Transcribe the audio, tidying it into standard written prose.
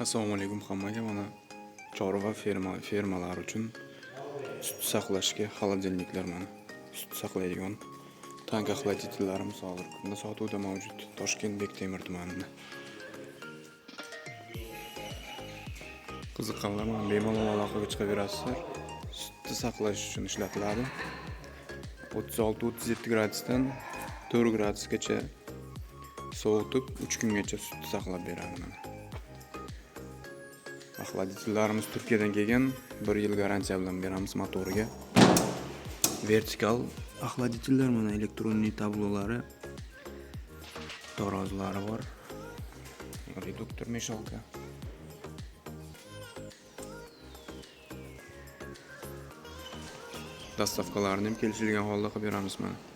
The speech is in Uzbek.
Assalomu alaykum hammaga. Mana chorva fermalari uchun sut saqlashga холодильникlar, mana sut saqlaydigan tank охладительlarimiz hozirgi kunda sotuvda mavjud Toshkent Bektemir tumanida. Qiziqqanlar mana bemalol aloqaga chiqaverasizlar. Sutni saqlash uchun ishlatiladi. 36-37 gradusdan 4 gradusgacha sovutib, 3 kungacha sutni saqlab beradi mana. Охладительlarimiz Turkiyadan kelgan, 1 yil garantiya bilan beramiz motoriga. Vertikal охладительlar, mana электронный tablolari, tarozilari bor. Редуктор, мешалка. Доставкalarini ham kelishilgan holda qilib beramiz mana.